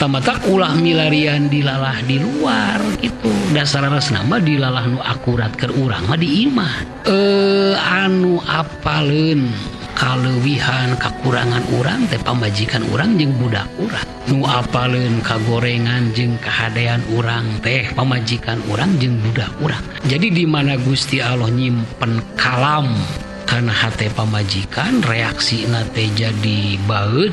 Tah matak ulah milarian dilalah di luar gitu. Dasar nama dilalah nu akurat keur urang mah di imah. Anu apaleun kaleuwihan kakurangan urang teh pamajikan urang jeung budak urang. Nu apaleun kagorengan jeung kahadean urang teh pamajikan urang jeung budak urang. Jadi di mana Gusti Allah nyimpen kalam kana hate pamajikan, reaksina teh jadi baeud,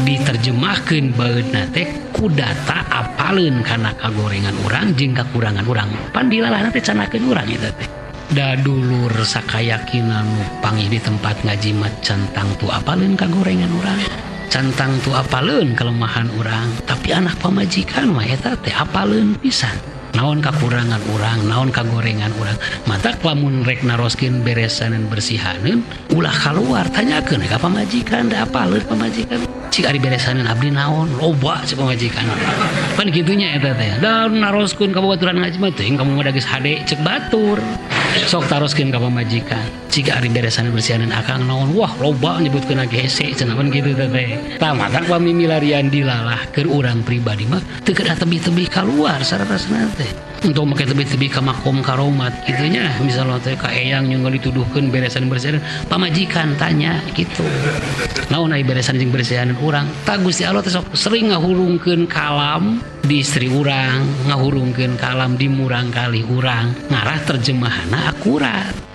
diterjemahkeun baeudna teh ku data apaleun kana kagorengan urang jeung kakurangan urang. Pan dilalahna teh canakeun urang eta teh. Da dulur sakayakinan nu panggih di tempat ngaji mah can tangtu apaleun kagorengan urang, can tangtu apaleun kelemahan urang, tapi anak pamajikan mah eta teh apaleun pisan. Naon kakurangan urang, naon kagorengan urang. Matak lamun rek naroskeun beresaneun bersihaneun, ulah kaluar, tanyakeun ka pamajikan, da apaleun pamajikan. Cik ari beresaneun abdi naon, loba cek pamajikan. Pan kitunya eta teh. Da naroskeun ka babaturan ngaji mah teuing kamu mah da geus hade cek batur. Sok taroskeun ka pamajikan. Cik ari beresaneun bersihaneun akang naon, wah loba nyebutkeun lagi hese cenah pan kitu teh teh. Tah matak pami milarian dilalah keur urang pribadi mah teu kedah tebih-tebih kaluar sararasna teh. Untuk make tebih-tebih ka makom karomat kitu nya, misalnya teh ka eyang nyung dituduhkeun beresan bersihan, pamajikan tanya gitu. Naon ai beresan jeung bersihan urang? Tah Gusti Allah teh sok sering ngahurungkeun kalam di istri urang, ngahurungkeun kalam di murang kali urang, ngarah terjemahanna akurat.